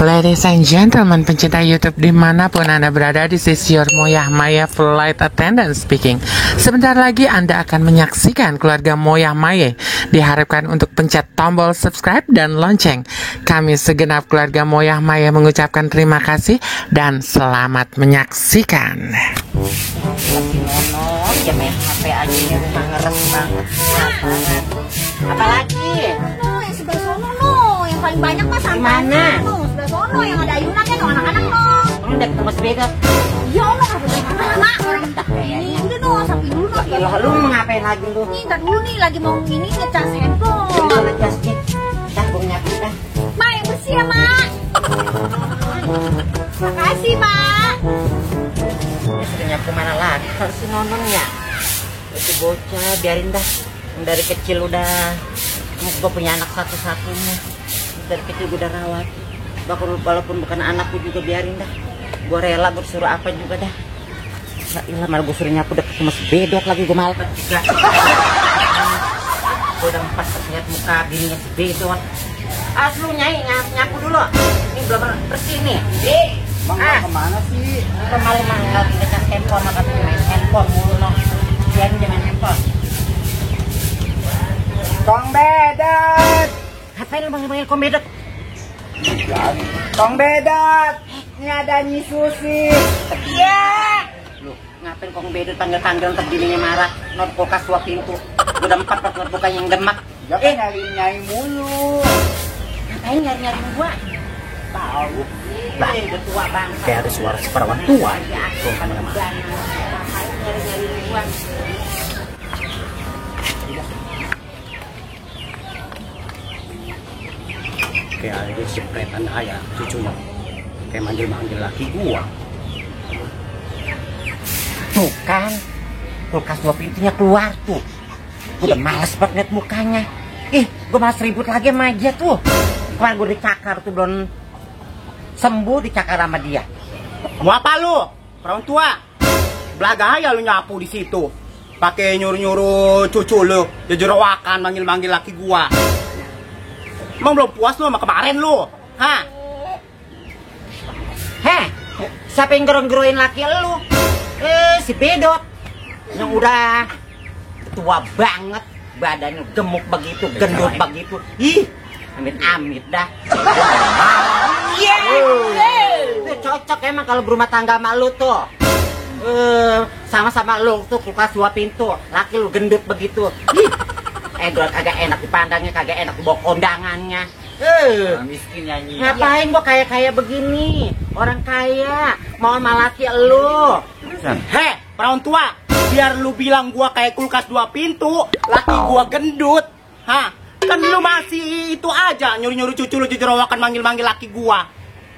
Ladies and gentlemen, pencinta YouTube dimanapun Anda berada, this is your Moyah Maya Flight Attendant speaking. Sebentar lagi Anda akan menyaksikan keluarga Moyah Maya. Diharapkan untuk pencet tombol subscribe dan lonceng. Kami segenap keluarga Moyah Maya mengucapkan terima kasih dan selamat menyaksikan. Ya main HP aja ini rumah ngeres banget. Apalagi? Yang sebelah sono no, yang paling banyak mah sampai mana? Sebelah sono yang ada ayunannya no, anak-anak no. Ini udah ketemu sepeda. Ya Allah, apa yang anak orang Entah kayaknya. ini udah no, sampai dulu no. Lu ngapain lagi lu? Ini ntar dulu nih lagi mau ini ngecas handphone. Mana jasnya? Cangkungnya kita. Ma yang bersih ya mak. Makasih mak. Ya sudah nyapu mana lagi? Kalau si Nonong ya. Itu bocah biarin dah. Dari kecil udah gue punya anak satu-satunya. Dari kecil gue udah rawat. Walaupun bukan anakku juga biarin dah. Gue rela, gue suruh apa juga dah. Ya ilah, malah gue suruh nyapu deket sama sebedok lagi, gue malah juga. Gue udah empat lihat muka bininya sebedok. Lu nyai nyapu dulu. Ini belum bersih nih. Bang, kemana sih? Kemarin mah lagi ngecas handphone, maka main handphone mulu no. Biarin dia main handphone. Kong Bedat! Ngapain lu panggil Kong Bedat? Kong Bedat! Ini ada Nyi Susi. Iya. Lu ngapain Kong Bedat panggil-panggil ntar bininya marah? Not kulkas 2 pintu. Udah 4 pas bukan yang demak. Dia kan nyariin Nyai mulu. Ngapain nyari-nyari gua? Tahu. Lah, udah tua bang. Kayak ada suara seperawan tua. Tuh kemana-mana. Ngapain nyari-nyari gua? Kayak ada sepretan ayah cucunya. Kayak manggil-manggil laki gua. Tuh kan, kulkas 2 pintunya keluar tuh. Gue udah males banget liat mukanya. Gue malas ribut lagi sama dia tuh. Kemarin gue dicakar tuh, belum sembuh dicakar sama dia. Mau apa lu? Perawan tua. Belaga ya lu nyapu di situ. Pakai nyuruh-nyuruh cucu lu, jejerowakan manggil-manggil laki gua. Emang belum puas lu sama kemarin lu? Hah? Heh, siapa yang gerong-geroin laki lu? Si Bedot. Yang udah tua banget, badannya gemuk begitu, gendut begitu. Amit-amit dah. Iya. Itu cocok emang kalau berumah tangga sama lu tuh. Sama-sama lu tuh kulkas 2 pintu, laki lu gendut begitu. Edward kagak enak dipandangnya, kagak enak dibawa kondangannya. Miskin nyanyi. Ngapain gua kaya-kaya begini? Orang kaya mau sama laki lu. Heh, perawan tua. Biar lu bilang gua kayak kulkas 2 pintu, laki gua gendut. Hah? Kan lu masih itu aja, nyuruh-nyuruh cucu lu jejerowakan manggil-manggil laki gua.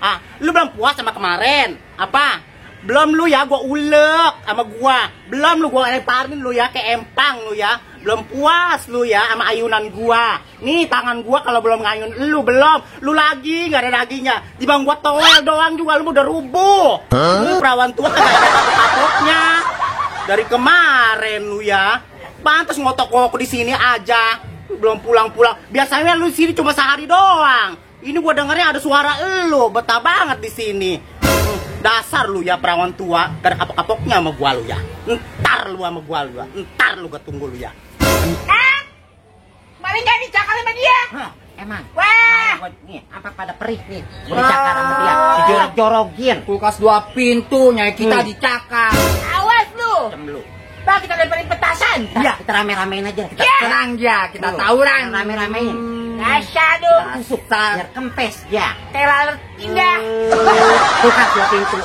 Ah, lu belum puas sama kemarin? Apa? Belum lu ya gua ulek sama gua. Belum lu gua lemparin lu ya ke empang lu ya. Belum puas lu ya sama ayunan gua. Nih tangan gua kalau belum ngayun lu belum. Lu lagi nggak ada dagingnya. Dibang gua toel doang juga lu udah rubuh. Lu perawan tua kan ada kapok-kapoknya. Dari kemarin lu ya. Pantes ngotok-ngotok di sini aja. Belum pulang-pulang. Biasanya lu sini cuma sehari doang. Ini gua dengernya ada suara lu, betah banget di sini. Dasar lu ya perawan tua, gak ada kapok-kapoknya sama gua lu ya. Entar lu sama gua lu ya. Entar lu gua tunggu lu ya. Kemarin gak dicakar sama dia. Hah, emang? Wah. Nih, apa pada perih nih? Gue dicakar sama dia, dijorok-jorokin. Kulkas 2 pintu, nyai kita dicakar. Awas lu. Cem lu. Bang, kita lemparin petasan. Iya, kita rame-ramein aja. Kita Tenang ya, kita Lu, tawuran. rame-ramein. Dasar lu. Tusuk biar kempes ya. Kayak laler indah. Kulkas 2 pintu.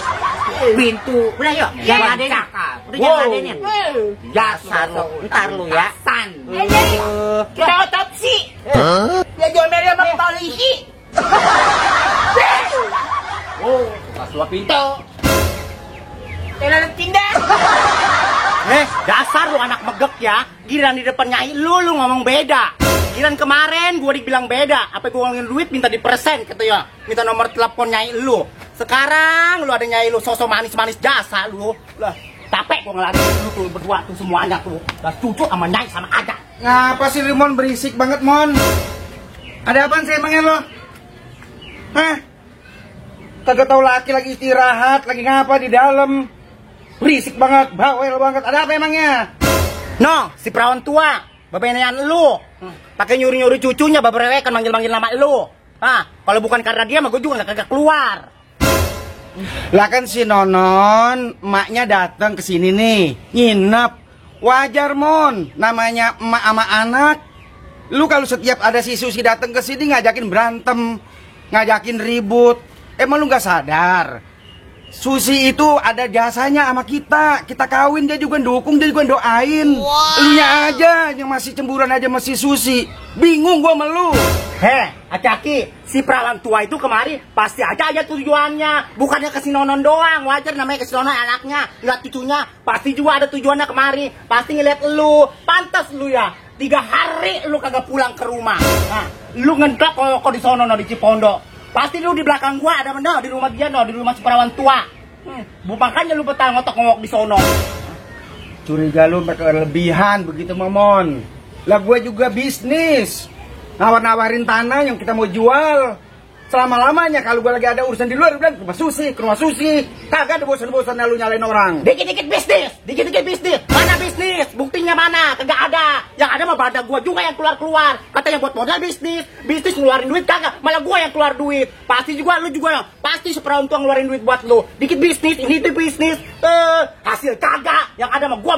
Pintu. Udah yuk, jangan ladenin. Udah jangan ladenin. Dasar lu, ntar lu ya. Jadi, kita otopsi. Dia diomelin sama polisi. Kulkas 2 pintu. Kayak laler indah. Dasar lu anak megek ya. Giliran di depan nyai lu ngomong beda. Giliran kemarin gua dibilang beda. Apa gua ngomongin duit minta dipersen gitu ya. Minta nomor telepon nyai lu. Sekarang lu ada nyai lu sosok manis-manis jasa lu. Lah, capek gua ngelarin lu tuh berdua tuh semuanya tuh. Lah cucu sama nyai sama aja. Ngapa sih Limon berisik banget Mon? Ada apaan sih emangnya lo? Hah? Kagak tahu laki lagi istirahat, lagi ngapa di dalam. Berisik banget, bawel banget. Ada apa emangnya? No, si perawan tua, babenean lu. Pakai nyuri-nyuri cucunya, baberewekan manggil-manggil nama lu. Kalau bukan karena dia mah gue juga kagak keluar. Lah kan si Nonon, emaknya datang ke sini nih, nginep. Wajar Mon, namanya emak sama anak. Lu kalau setiap ada si Susi datang ke sini ngajakin berantem, ngajakin ribut. Emang lu nggak sadar? Susi itu ada jasanya sama kita. Kita kawin dia juga dukung, dia juga doain. Elunya aja yang masih cemburuan aja masih Susi. Bingung gua sama lu. Aki-aki, si perawan tua itu kemari pasti aja tujuannya. Bukannya ke si Nonon doang, wajar namanya ke si Nonon anaknya. Lihat cucunya, pasti juga ada tujuannya kemari. Pasti ngeliat lu, pantas lu ya. 3 hari lu kagak pulang ke rumah. Lu ngedok kok di sono di Cipondo. Pasti lu di belakang gua ada mana di rumah dia di rumah si perawan tua. Makanya lu betah ngotok-ngok di sono. Curiga lu berlebihan begitu Momon. Lah gue juga bisnis. Nawar-nawarin tanah yang kita mau jual. Selama-lamanya kalau gue lagi ada urusan di luar, bilang ke rumah Susi. Kagak ada bosan-bosan lu nyalain orang. Dikit-dikit bisnis. Mana bisnis? Buktinya mana? Kagak ada. Yang ada mah badan gue juga yang keluar-keluar. Katanya buat modal bisnis ngeluarin duit kagak. Malah gue yang keluar duit. Pasti juga lu juga. Pasti seperang tua ngeluarin duit buat lu. Dikit bisnis, ini itu bisnis. Hasil kagak. Yang ada mah gue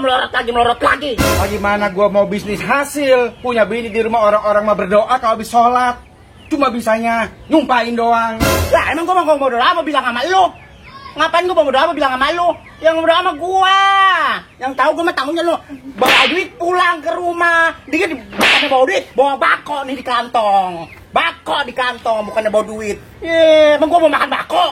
melorot lagi. Oh gimana gue mau bisnis hasil? Punya bini di rumah orang-orang mah berdoa kalau habis sholat. Cuma bisanya nyumpahin doang. Lah emang gue mau berdoa apa bilang sama lu? Ngapain gue mau berdoa apa bilang sama lu? Yang berdoa sama gue. Yang tahu gue mah tahunya lu bawa duit pulang ke rumah. Dia bukannya bawa duit, bawa bako nih di kantong. Bako di kantong, bukannya bawa duit. Emang gue mau makan bako.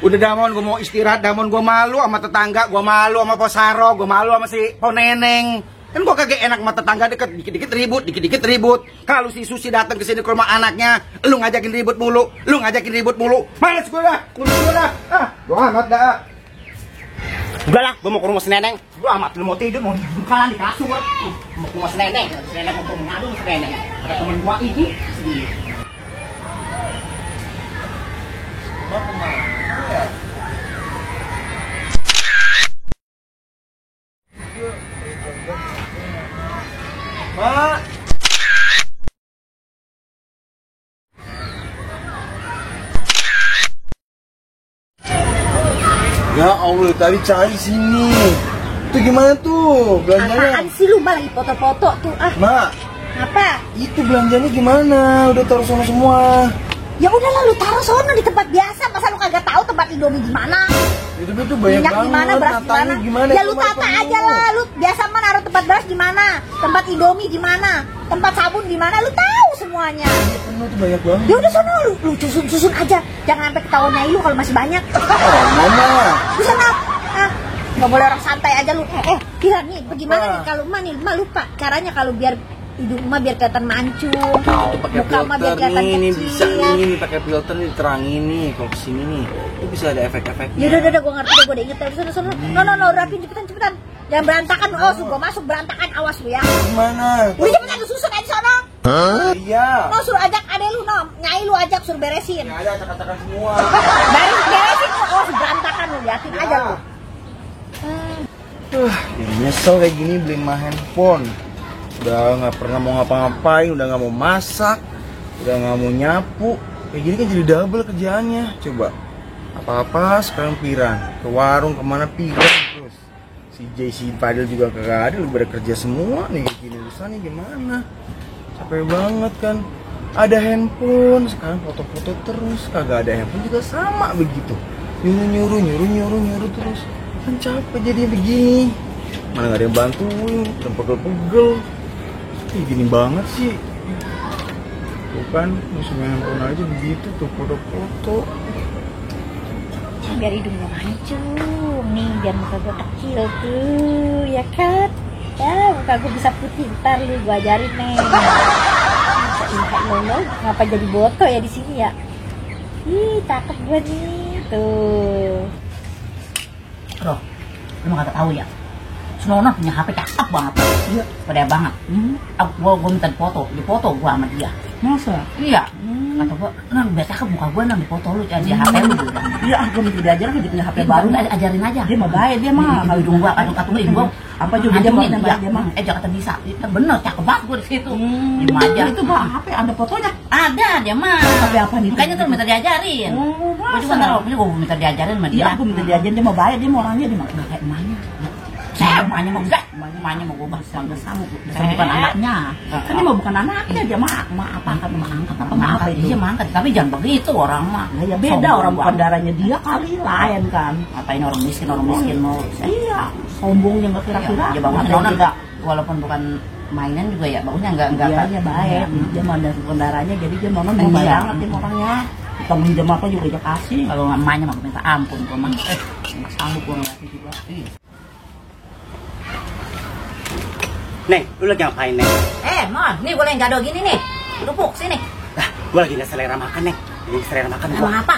Udah Damon, gue mau istirahat. Damon, gue malu sama tetangga, gue malu sama Posaro, gue malu sama si Poneneng. Kan gue kagak enak sama tetangga deket, dikit-dikit ribut. Kalau si Susi datang ke sini ke rumah anaknya, lu ngajakin ribut mulu. Males gue dah, gue amat dah. Udah lah, gue mau ke rumah si Neneng. Gue amat, lu mau tidur, mau bukalan di kasur. Mau ke rumah si Neneng, mau ngadu si Neneng. Ada temen gue ini. Mak. Ya Allah, tadi cari sini. Itu gimana tuh belanjanya? Apaan sih lu lagi foto-foto tuh Mak. Apa? Itu belanjanya gimana? Udah taruh sana semua. Ya udahlah lu taruh sono di tempat biasa. Masa lu kagak tahu tempat Indomie gimana? Itu banyak minyak banget. Gimana, beras gimana? Ya lu tata aja lah. Lu biasa mah naruh tempat beras di mana? Tempat Indomie di mana? Tempat sabun di mana? Lu tahu semuanya. Penuh tuh banyak banget. Ya udah sono lu susun aja. Jangan sampai ketahuan nyai lu kalau masih banyak. Mama. Di sana. Nggak boleh orang santai aja lu. Kira nih bagaimana nih kalau emak lupa caranya kalau biar hidung emak biar kelihatan mancung. Muka emak biar kelihatan kecil. Ini bisa ini pakai filter nih terangin nih kalau kesini nih. Itu bisa ada efek-efeknya. Ya udah gue ngerti gue udah inget dari sana. No rapin cepetan. Jangan berantakan. Gua masuk berantakan, awas lu ya. Gimana? Udah cepetan lu susun aja sono. Iya. Suruh ajak adek lu nyai lu ajak suruh beresin. Ya ada acak-acakan semua. Beresin lu, berantakan lu liatin aja lu. Jadi nyesel kayak gini beliin mah handphone. Udah nggak pernah mau ngapa-ngapain, udah nggak mau masak, udah nggak mau nyapu. Kayak gini kan jadi double kerjaannya. Coba apa-apa sekarang piran ke warung kemana piran terus. Si JC Padel juga kagak ada, lu pada kerja semua nih kayak gini urusannya gimana? Capek banget kan. Ada handphone sekarang foto-foto terus, kagak ada handphone juga sama begitu. Nyuruh terus. Kan capek jadi begini. Mana gak ada yang bantuin, dan pegel-pegel. Kayak gini banget sih. Tuh kan, musuh handphone aja begitu tuh foto-foto. Biar hidungnya mancung nih, biar muka gue kecil tuh, ya kan? Ya, muka gue bisa putih, ntar lu gue ajarin nih. Ngapa jadi boto ya di sini ya? Ih, cakep gue nih, tuh. Bro, lu mah kagak tahu ya. Snono punya HP cakep banget. Iya, pada banget. Gua minta foto, di foto gua sama dia. Masa? Iya. Kata gua, nah biasa ke muka gua di foto lu di HP lu. Iya, gua minta diajarin dia punya HP baru. Ajarin aja. Dia mah baik dia mah. Kalau hidung gua katung hidung gua Apa juga dia mah dia mah. Jakarta bisa. Bener cakep banget gua di situ. Diem aja. Itu mah HP ada fotonya. Ada dia mah. HP apa nih? Makanya tuh minta diajarin. Gua juga taruh, gua minta diajarin sama dia. Iya, aku minta diajarin dia mah baik, dia mah orangnya dia mah Kayak emaknya. Saya emaknya mau enggak. Emaknya mau gua bangga sama. Saya bukan anaknya. kan dia mah bukan anaknya, dia mah apa kan mah angkat apa ngangkat itu. Dia mangkat, tapi jangan begitu orang mah. Nah, ya beda orang bukan darahnya dia kali lain kan. Ngapain orang miskin mau. Iya, sombongnya nggak kira-kira. Ya bagus nona enggak, walaupun bukan mainan juga ya bagusnya enggak Dia baik, dia mah dari darahnya jadi dia mau Iya. banget dia orangnya. Kita minjem apa juga dia kasih. kalau emaknya mah minta ampun gua mah. Enggak sanggup gua ngasih juga. Neng, lu lagi ngapain, Neng? Mon, nih gua yang gado gini nih. Lupuk sini. Nah, gua lagi nggak selera makan, Neng. Lagi selera makan gua. Emang apa?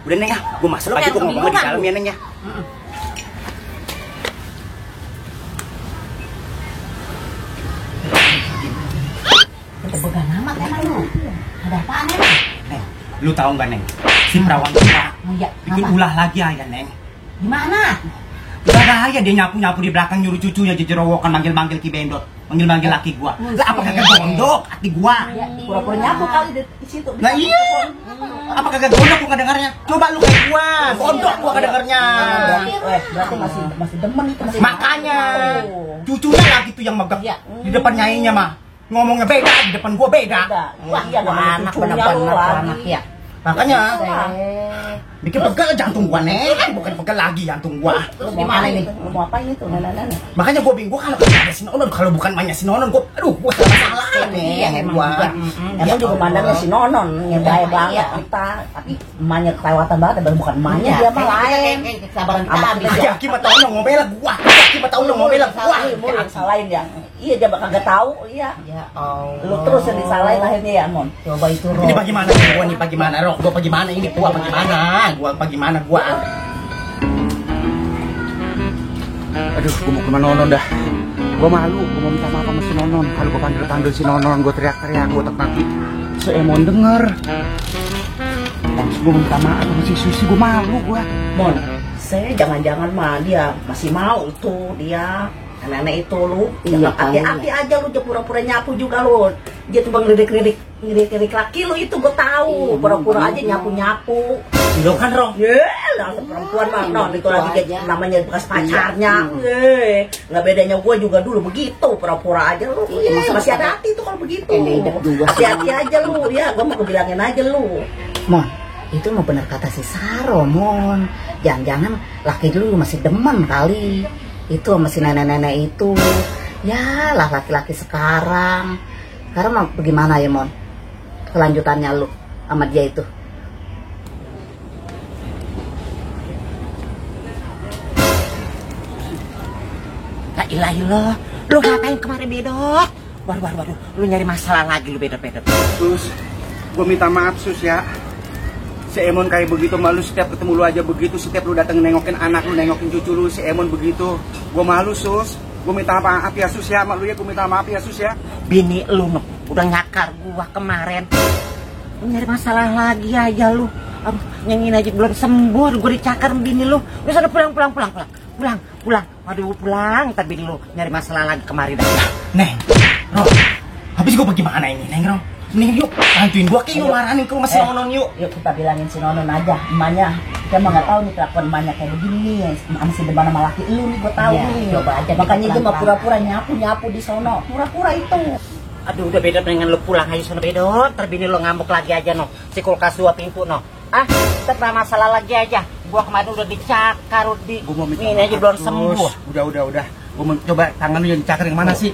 Udah, Neng, gua masuk Lu aja, kayak gua ngomong di kebingungan, dalam lu. ya, Neng ya. Began amat emang lu. Ada apaan emang? Neng, lu tahu nggak, Neng? Si perawan tua Oh iya, bikin apa? ulah lagi aja, Neng. Gimana? Udah bahaya dia nyapu-nyapu di belakang nyuruh cucunya jejerowokan manggil-manggil Ki Bendot. Manggil-manggil laki gua. Lah apa kagak gondok hati gua? Pura-pura nyapu kali di situ. Nah iya. Apa kagak gondok gua kedengarnya? Coba lu kayak gua, gondok gua kedengarnya. Berarti masih demen itu masih. Makanya cucunya lagi tuh yang megap Iya. di depan nyainya mah. Ngomongnya beda, di depan gua beda. Wah, iya Gua namanya anak cucunya bener-bener lu gua lagi. anak ya. Makanya Eh, bikin pegel jantung gua, Neng. Bukan pegel lagi jantung gua. Terus gimana ini? Lu mau apain itu nenek-nenek? Makanya gua bingung kalau kagak ada si Nonon, kalau bukan mainnya si Nonon gua aduh gua salah nih. Iya, emang gua. juga. Emang juga mandangnya si Nonon yang baik Iya. banget kita, tapi emaknya kelewatan banget, bukan emaknya Iya, dia mah lain. Kesabaran kita Sama habis. kita. Ya, Ki tahu dong ngomel gua. Ki tahu dong ngomel gua. Mau yang salahin ya? Iya dia bakal kagak tahu, iya. Ya Allah. Lu terus yang disalahin akhirnya ya, Mon. Coba itu Roh. Ini bagaimana nih gua nih bagaimana Rok? Gua bagaimana ini gua bagaimana? Gua bagaimana gua? Aduh, gua mau ke Nonon dah. Gua malu, gua mau minta maaf sama si Nonon. Kalau gua panggil si Nonon, gua teriak-teriak, gua tak nanti si Emon denger. Langsung gua minta maaf sama si Susi, gua malu gua. Mon, saya jangan-jangan mah dia masih mau itu dia. Nenek itu lu, Iya, hati-hati aja lu, dia pura-pura nyapu juga lu. Dia tuh bang ngelirik laki lu itu gue tahu, pura-pura aja nyapu-nyapu. Lo kan Rok? Ya, lah perempuan mah, non itu lagi aja. kayak namanya bekas pacarnya. Nggak bedanya gue juga dulu begitu, pura-pura aja lu. Masih ada hati tuh kalau begitu. Hati-hati aja lu, ya gue mau kebilangin aja lu. Mon, itu mau benar kata si Saro, Mon. Jangan-jangan laki dulu masih demen kali. Itu sama si nenek-nenek itu. Ya lah laki-laki sekarang. Sekarang mau bagaimana ya, Mon? Kelanjutannya lu sama dia itu. La ilaha illallah. Lu ngapain kemarin Bedot? Waduh. Lu nyari masalah lagi lu Bedot. Sus, gua minta maaf Sus ya. Si Emon kayak begitu malu setiap ketemu lu aja begitu, setiap lu datang nengokin anak lu, nengokin cucu lu, si Emon begitu. Gua malu Sus. Gua minta maaf ya Sus ya, mak lu ya gua minta maaf ya Sus ya. Bini lu udah nyakar gua kemarin. Lu nyari masalah lagi aja lu. Aduh, nyanyiin aja belum sembuh, gua dicakar bini lu. Lu sana pulang. Waduh, pulang. Ntar bini lu nyari masalah lagi kemarin dah. Neng, Ro, habis gua bagaimana ini, Neng Ro? Mending yuk, bantuin gua ke yuk, marahin ke rumah si Nonon yuk. Yuk kita bilangin si Nonon aja, emaknya. Kita mah nggak tahu nih kelakuan emaknya kayak begini nih. Masih depan sama laki lu nih, gue tahu Iya, nih. coba aja Makanya kita dia mah pelan-pelan. pura-pura nyapu di sono. Pura-pura itu. Aduh, udah Bedot, dengan lu pulang aja sana Bedot. Ntar bini lu ngamuk lagi aja no. Si kulkas 2 pintu no. Kita masalah lagi aja. Gua kemarin udah dicakar, Gua mau minta ini aja maaf, belum Sus. sembuh. Udah. Gua mau coba tangan lu yang dicakar yang mana sih?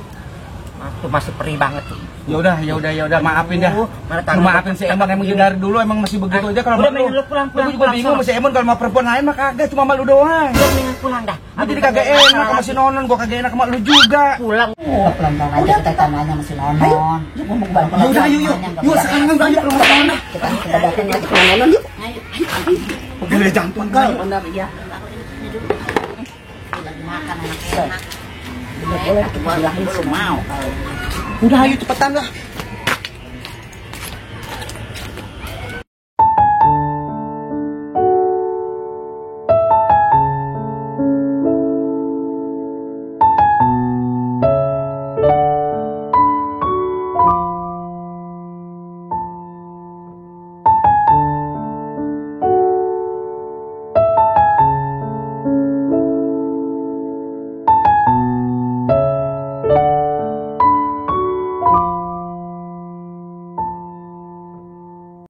Tuh masih perih banget tuh. Ya udah, maafin dah. Mana Lu tangan maafin si Emon emang dari dulu emang masih begitu aja kalau Udah, sama mending lu pulang, Gua juga bingung sama si Emon kalau sama perempuan lain mah kagak cuma sama lu doang. Udah mendingan pulang dah. Gua jadi kagak enak sama si Nonon, gua kagak enak sama lu juga. Pulang. Pelan-pelan aja kita tanya sama si Nonon. Yuk ngomong Ya udah, yuk sekarang udah yuk ke rumah Nonon. Kita datang aja ke Nonon yuk. Pegel jantung kal. Benar ya. Makan enak-enak. Boleh kita bilangin semua. Udah ayo cepetan lah.